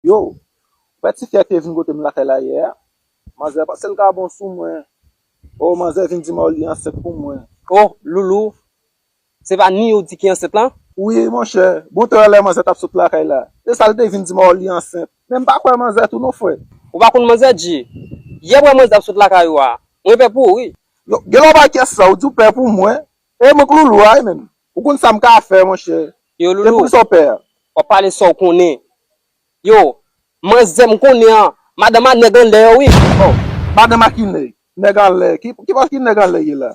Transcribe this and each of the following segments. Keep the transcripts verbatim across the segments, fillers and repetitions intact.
Yo, ou wè ti fi a ki te vin kote m lakay la yè a? Manzè panse l ka bon sou mwen. O, manzè vin di m li ansent pou mwen. O, Loulou, se pa ni ou di ki ansent lan? Wi, monchè. Bon, talè manzè t ap sot lakay la. Se sa l te vin di m li ansent. Men m pa kwè manzè tou non, frè. Ou pa konn manzè, Dji? Yè m wè manzè ap sot lakay ou a. Mwen pè pou ou, wi. Yo, gen lè w pa kyès sa, ou di w pè pou mwen. E mwen k Loulou a, wi, menm. Ou konn sa m ka fè, monchè. Yo, Loulou, e poukisa w pè a? W ap pale sa w konnen. Yo, manzè m konnen an, madanm a nèg anlè yo, wi. O, madanm a ki nèg? Nèg anlè. Ki, ki bò ki nèg anlè ye la?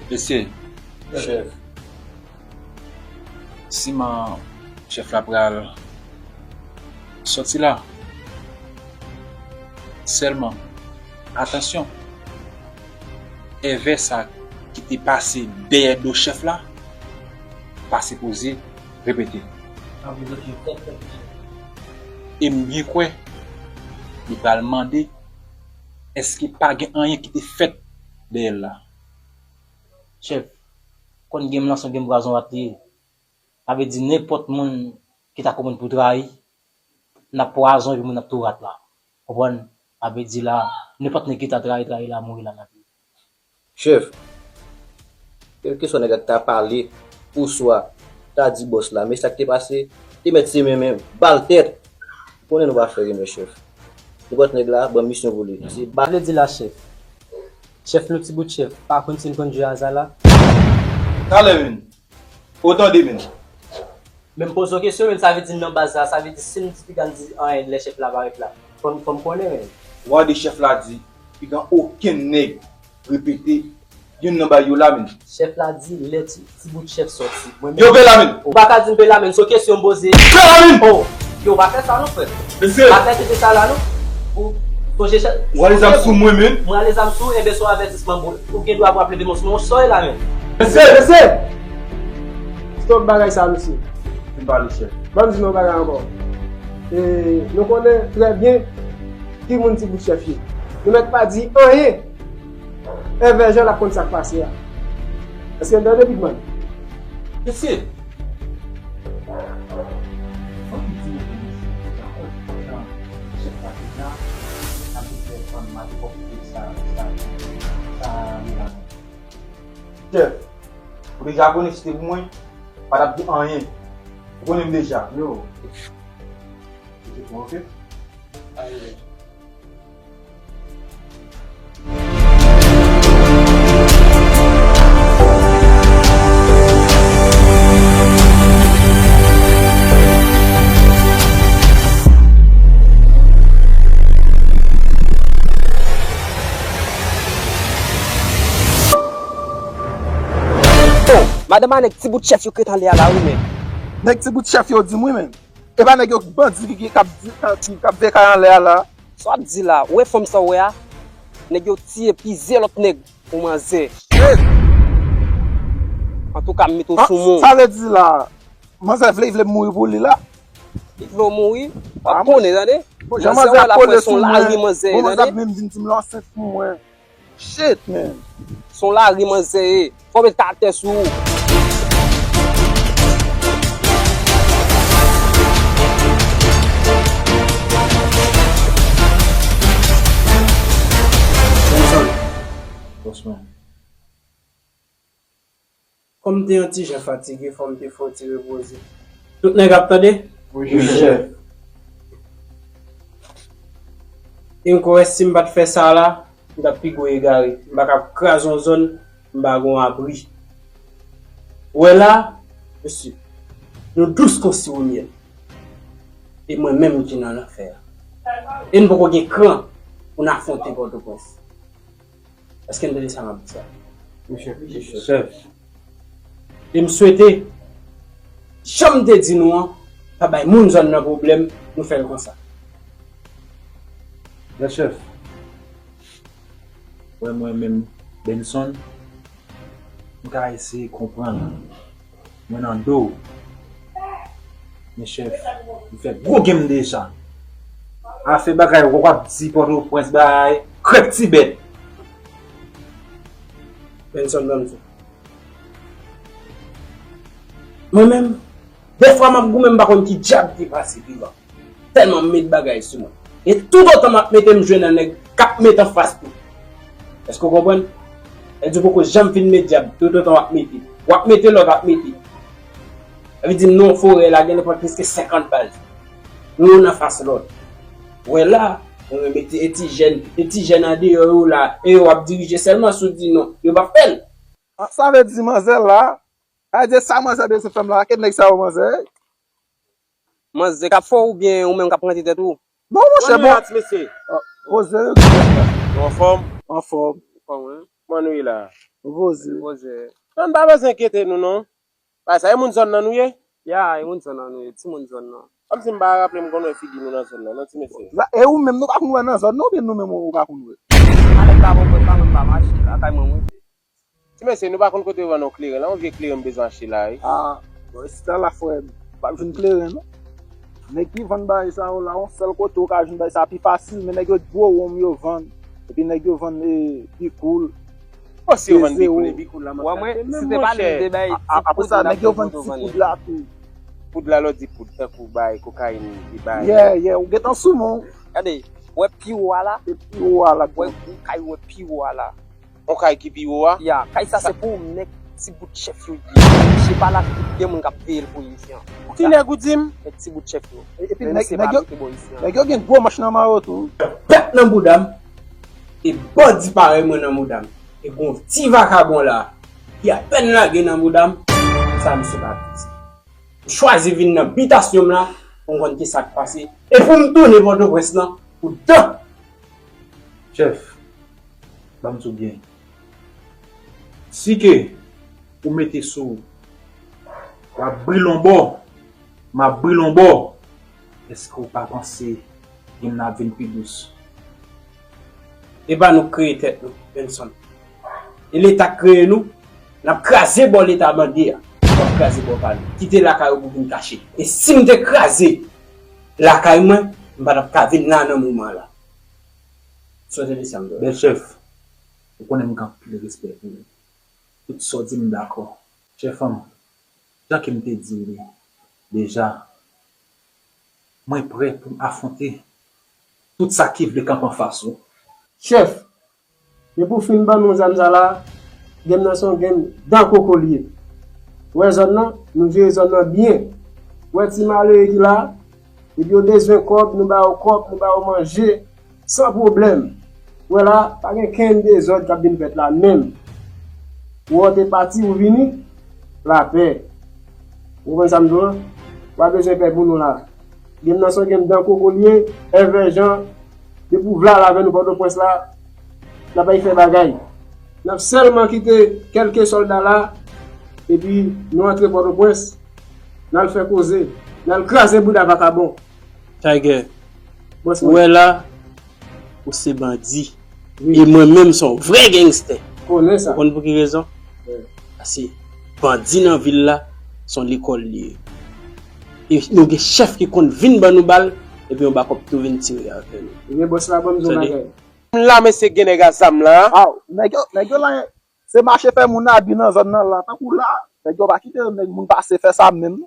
Mesye, chèf, siman chèf la pral sòti la. Sèlman, atansyon, èvè sa ki te pase dèyè do chèf la, pa sipoze repete. E m byen kwè li pral mande èske pa gen anyen ki te fèt dèyè l la. Chèf, konn gen m nan se yon gen pwazon rat li ye. Sa vle di nenpòt moun ki ta konprann pou trayi, n ap pwazon epi moun ap tou rat la. Konprann? Sa vle di la, nenpòt nèg ki ta trayi, trayi la, mouri la nan pi. Chèf, kèlkeswa nèg la ta pale, oswa ta di bòs la, men sa k te pase, te mèt se men men, bal tèt. Ou konnen nou pa fè rimè, chèf. Nenpòt nèg la, ban misyon pou li. Se bal. Sa vle di la, chèf. Chèf nou ti bout chèf, pa konn si n konn jwe aza la. Talè, men. Ou tande, men. Men m poze w kesyon, men sa vle di nan baz la, sa vle di si m di piga m di anyen lè chèf la parèt la. Fò m, fò m konnen, men. W a di chèf la di, piga okenn nèg repete youn nan bay yo la, men. Chèf la di lè ti, ti bout chèf sòti. Mwen menm. Yo, Belamin! Ou pa ka di m Belamin, se yon kesyon m poze. Belamin! Oh, yo, pa fè sa non, frè. Mesye! Pa fè tete sa la non. Ou sonje chèf. Ou ale zam sou mwen, men. Mwen ale zam sou ou, enben se yon avètisman, bro. Ou gen dwa pou ap leve monstre, men ou sòy la, men. Mesye! Mesye! Stop bagay sa, mesye. Fin pale, chèf. Ban m di nou yon bagay ankò. E, nou konnen trè byen ki moun ti bout chèf ye. Nou mèt pa di anyen. Èvè Jan l ap konn sa k pase a. Èske n tande, Big Man? Mesye! Fò m di nou ke mesye, ou ta konn jan chèf la te la, n ap vin fè fann mal kòk sa, sa, sa, sa, Chèf, ou deja konnen si te pou mwen, pa t ap gen anyen. Ou konnen m deja. Yo. Ou te pran, oke? Ayo. Bon, madanm a nèg ti bout chèf yo k ret anlè a la wi, men. Nèg ti bout chèf yo di m wi, men. E pa nèg yo bandi ki, ki, k ap di, k ap, ki, k ap veye kay anlè a la. Sa w ap di la, ou wè fanm sa w wè a? Nèg yo tiye plizyè lòt nèg pou manzè. Shit! Antouka, m mete w sou men w. Sa vle di la, manzè vle, vle mouri pou li la? Li vle w mouri? W ap konnen, tande. Bon, jan manzè ap kole sou mwen, bon, manzè ap menm vin di m l ansent pou mwen. Shit, man. Se yon lari manzè ye. Fò w met atè sou ou. Bòs mwen. Kòm m te yon ti jan fatige, fò m te fè yon ti repoze. Tout nèg ap tande? Wi, chèf. E m kwè si m pa t fè sa la, m t ap pi gwo egare. M pa ka kraze yon zòn, m pa gen yon abri. Ou wè la, mesye, nou dous kon siwo myèl. E mwen menm ki nan lanfè a. E n poko gen kran pou n afwonte Pòtoprens. Èske n tande sa m ap di sa? Mesye, mesye. Chèf. E m swete, jan m te di nou an, pa bay moun zòn nan pwoblèm, nou fè l konsa. Bèl chèf, wè mwen menm, Benson, m ka eseye konprann. Mwen nan do w. Men chèf, m fè gwo game deja. Afè bagay w ap di Pòtoprens bagay, krèk ti bèt. Benson, ban m sa. Mwen menm, dèfwa m ap goumen, m pa konn ki dyab ki pase devan. Tèlman m met bagay sou mwen. E toutotan m ap mete, m jwenn yon nèg k ap mete anfas tou. Èske w konprann? Sa vle di w poko janm fin met dyab, toutotan w ap mete. W ap mete lòt, w ap mete. Sa vle di m nan yon forè la, gen nenpòt plis ke senkant baz. Youn anfas lòt. Ou wè la, mwen mete e ti jèn, e ti jèn andeyò yo la, e yo ap dirije sèlman si w di non, yo p ap fè l. Ah, sa vle di manzè la, sa vle di sa manzè bezwen fè m la, ke nèg sa yo manzè. Manzè k ap fè w oubyen ou menm k ap rantre tèt ou? Non, monchè, bon. Kòman nou ye la, ti mesye? Ah, poze yo. Nou anfòm? Anfòm. Anfòm, wi. Kòman nou ye la? Nou poze. Poze. Non, nou pa bezwen enkyete nou, non. Bagay sa, e moun zòn nan nou ye? Ya, e moun zòn nan nou ye, timoun zòn nan. Kòmsi m pa raple m konn wè figi nou nan zòn nan, non, ti mesye? E ou menm, nou pa konn wè nan zòn nan, oubyen nou menm, ou pa konn wè? Alèk pa bon, pa mwen, pa mache, lakay mwen, mwen. Ti mesye, nou pa konn kote yo vann yon kleren la, yon vye kleren m bezwen achte la, wi. Ah, bon, sista la, frè m, w ap jwenn kleren, non. Nèg ki vann bagay sa yo la, yon sèl kote ou ka jwenn bagay sa pi fasil, men nèg yo gwo wonm yo vann. Epi nèg yo vann, eh, bikoul. Bon, si yo vann bikoul, e bikoul la, m ap achte menm, monchè. Apre sa, nèg yo vann ti poud la tou. Poud la, lè w di poud, tankou bay, kokayin, e bay. Yeah, yeah, ou gentan sou men w. Gade, wè pi wo a la. E pi wo a la. Wè, ou kay wè pi wo a la. On kay ki pi wo a? Ya, kay sa se pou nèg ti bout chèf yo ye. Misye pa la, gen moun k ap veye l pou isit an. Ti nèg ou di m? Nèg ti bout chèf yo. Epi nèg, nèg yo, nèg yo gen gwo manch nan men yo tou. Pèt nan bouda m, e bandi parèy mwen nan bouda m. E gon ti vakabon la, ki apèn lage nan bouda m, sa misye pa piti. M chwazi vin nan bitasyon m la, pou m konn kisa k pase. E pou m tounen Pòtoprens lan, pou dan. Chèf, ban m di w byen. Si ke ou mete sou w, w ap brile yon bò, m ap brile yon bò, èske w pa panse game nan ap vin pi dous? E pa nou k kreye tèt nou, Benson. E Leta k kreye nou, n ap kraze bò Leta bandi a. N ap kraze bò pa nou. Kite lakay ou pou vin kache. E si m te kraze lakay mwen, m pa t ap ka vin la nan moman la. Sa w tande sa m di w? Bèl chèf, ou konnen m gen anpil respè pou ou. Tout sa w di m dakò. Chèf an m, jan ke m te di w li deja, mwen prè pou m afwonte tout sa ki vle kanpe anfas ou. Chèf, depi w fin ban nou zam sa la, game nan se yon game dan koko li ye. Ou wè zòn nan, nou jere zòn nan byen. Ou wè ti malere ki la, depi yo bezwen kòb, nou ba yo kòb, nou ba yo manje, san pwoblèm. Ou wè la, pa gen kenn dezòd k ap vin fèt la menm. Ou wè w te pati, ou vini, lapè. Ou konprann sa m di w lan? Ou pa bezwen pè pou nou la. Game nan se yon game dan koko li ye, èvè jan, depi w vle al avè nou Pòtoprens la, n ap bay fè bagay. N ap sèlman kite kèlke sòlda la, epi nou antre Pòtoprens, n al fè koze, n al kraze bouda vakabon. Tiger, ou wè la, ou se bandi. Wi. E mwen menm se yon vrè gangstè. Konnen sa. Ou konn pou ki rezon? Wi. Paske bandi nan vil la, se yon lekòl li ye. E nou gen chèf ki konn vin ban nou bal, epi yon bakòp tou vin tire avè nou. Ebyen, bòs la, ban m di w yon bagay. La, mesye, gen nèg a zam la. Aw, nèg yo, nèg yo la, se mache fè moun abi nan zòn nan la. Tankou la, nèg yo pa kite nèg moun pase fè sa menm.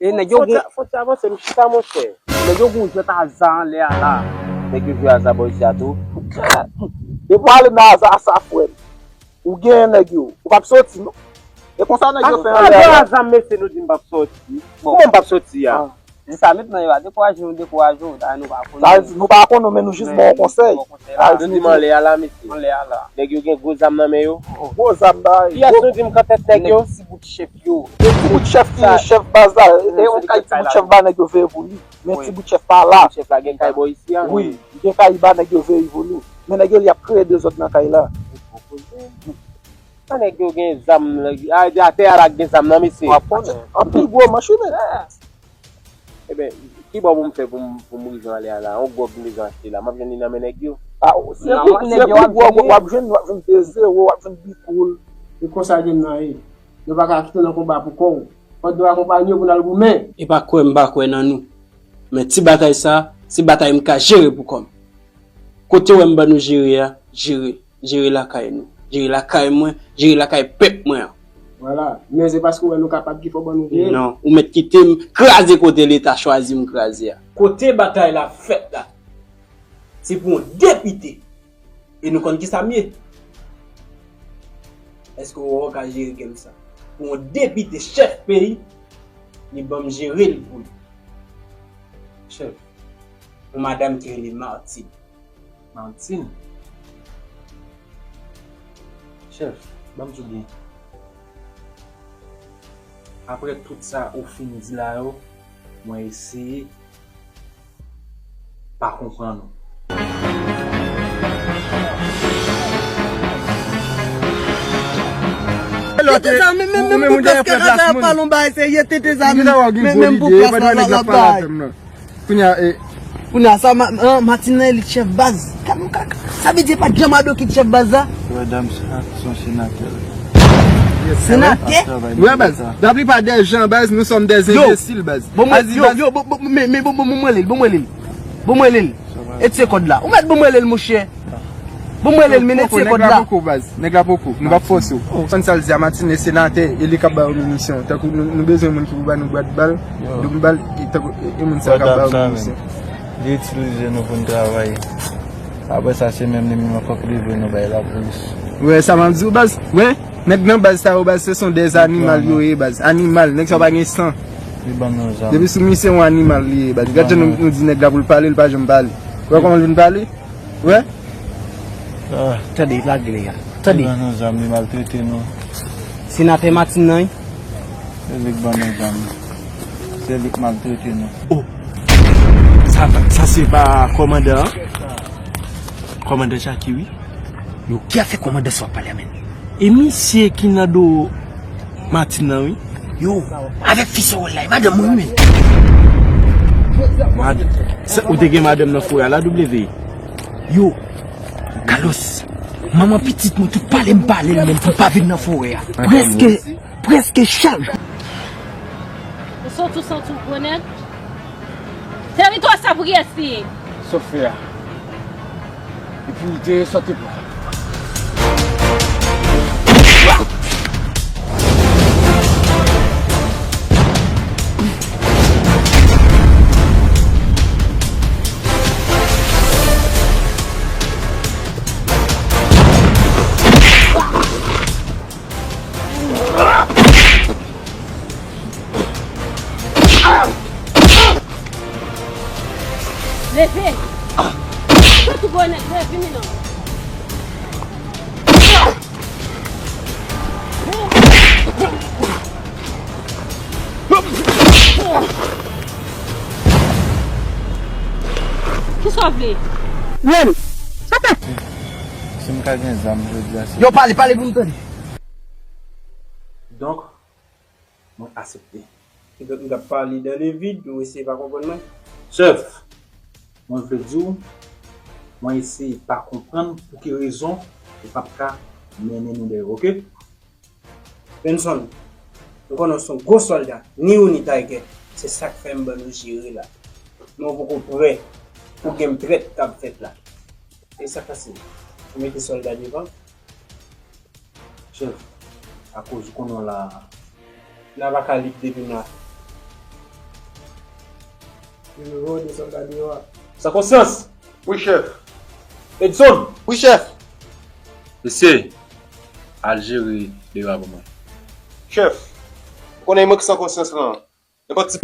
E nèg yo gon... Fò ti avanse, m chita, monchè. Nèg yo gon jwèt aza anlè a la. Nèg yo jwe aza bò isi a tou. Depi w ale nan aza sa, frè m, ou genyen nèg yo, ou p ap soti, non. E konsa nèg yo fè anlè a la. Aza, mesye, nou di m p ap soti. Kòman m p ap soti a? Ah. Se sa, mentnan yo a dekouraje nou, dekouraje w, dayè nou pa konnen. Sa vle di, nou pa konnen, men nou jis ba w konsèy. Sa vle di, nou di m anlè a la, mesye. Anlè a la. Nèg yo gen gwo zam nan men yo. Gwo zam, bay. Kiyès nou di m kanntès nèg yo? Ti bout chèf yo. Ti bout chèf ki chèf baz la. E yon kay ti bout chèf ba nèg yo veye pou li. Men ti bout chèf pa la. Chèf la gen kay bò isi a. Wi, gen kay ba nèg yo veye pou li. Men nèg yo li ap kreye dezòd nan kay la. Sa nèg yo gen zam, a, atè a la gen zam nan, mesye. W ap konnen. Anpil gwo manch wi, men. Eben, ki bò pou m fè pou m, pou m rive anlè a la? Yon gwòg m bezwen achte la. M ap jwenn li nan men nèg yo. A, se pi, se pi gwo, w ap jwenn, w ap jwenn de zewo, w ap jwenn bikoul. E konsa game nan ye. Yo pa ka kite w nan konba pou kò w. Fòk nou akonpanye w pou n al goumen. E pa kwè m pa kwè nan nou. Men ti batay sa, se batay m ka jere pou kò m. Kote w wè m ban nou jere a, jere. Jere lakay nou. Jere lakay mwen, jere lakay pèp mwen an. Vwala. Men se paske w wè nou kapab ki fè w ban nou jere. Non, ou mèt kite m kraze kote Leta chwazi m kraze a. Kote batay la fèt la, se pou yon depite. E nou konn kisa m ye. Èske w wè w ka jere game sa? Pou yon depite, chèf peyi, li ban m jere l pou li. Chèf, yon madanm ki rele Martine. Martine? Chèf, ban m di w byen. Apre tout sa ou fin di la yo, mwen eseye pa konprann ou. Tete sa, men, men, men pou plas kaka sa ap pale yon bagay serye, tete sa, men, men, men pou plas la, la, la, bay. Kounye a, e. Kounye a, sa, ma, an, Martine nan elit chèf baz. Gad yon kaka. Sa vle di pa t janm ado ki t chèf baz la? Wè, dam sa, se yon senatè. Senatè? Wè, baz. Laplipa dè jan, baz, nous sommes des imbéciles, baz. Bon, mwen, yo, yo, bon, bon, men, men, bon, bon, bon, mwen lil, bon, mwen lil. Bon, mwen lil. E tse kòd la. Ou mèt bon mwen lil, monchè. Bon mwen lil, men e tse kòd la. Nèg la poko, baz. Nèg la poko. Nou p ap fòse w. Konn sa l di a, Martine e senatè, e li k ap ba yo minisyon. Tankou nou, nou bezwen moun ki pou ba nou bwat bal, doub bal, e tankou, e, e moun sa k ap ba yo minisyon. Li itilize nou pou n travay. Apre sa, se menm li menm ankò ki leve nou bay lapolis. Wè, sa m ap di w, baz. Wè, nèg nan baz sa yo, baz, se son dèz animal yo ye, baz. Animal, nèg sa yo pa gen san. Li ban nou zam. Depi sou misye, yon animal li ye, baz. Gad jan nou, nou di nèg la pou l pale, l pa janm pale. Wè kòman l vin pale? Wè? Ah, tande, lage li a. Tande. Li ban nou zam, li maltrete nou. Senatè Martine nan, wi. Se li k ban nou zam. Se li k maltrete nou. Oh! Sa, sa se pa kòmandan an? Kòmandan Jackie, wi. Yo, ki afè kòmandan sa w ap pale a, menm? E misye ki nan do Martine nan, wi. Yo, avèk fi Sorel la, e madanm mwen, wi, menm. Mad-, sa, ou te gen madanm nan forè a la, W? Yo, Carlos, manman pitit mwen, tout pale m pale l, menm pou l pa vin nan forè a. Prèske, prèske chak jou. Ou santi w, santi w gwo nèg? Teritwa sa pou kiyès li ye? Sofè a. Epi li te sòti pou. Leve! Tout bonèt, leve, vini non. Kisa w vle? Menm, sa fè. Si m ka gen zam jodi a, se. Yo, pale, pale pou m tande. Donk, mwen aksepte. Petèt m t ap pale dans le vide, ou eseye pa konprann mwen. Chèf, mwen vle di w, mwen eseye pa konprann pou ki rezon ou p ap ka mennen nou dèyè, oke? Benson, m konnen w se yon gwo sòlda, ni ou ni Tiger. Se sa k fè m ban nou jere la. Men w poko prè pou game trèt k ap fèt la. E sa k pase? Ou mete sòlda devan? Chèf, akoz ou konnen w la a. N ava ka lib depi m la. Nimewo de sòlda deyò a. San konsyans! Wi, chèf. Edson! Wi, chèf. Mesye, al jere deyò a pou mwen. Chèf, ou konnen mwen ki san konsyans lan. Nenpòt ti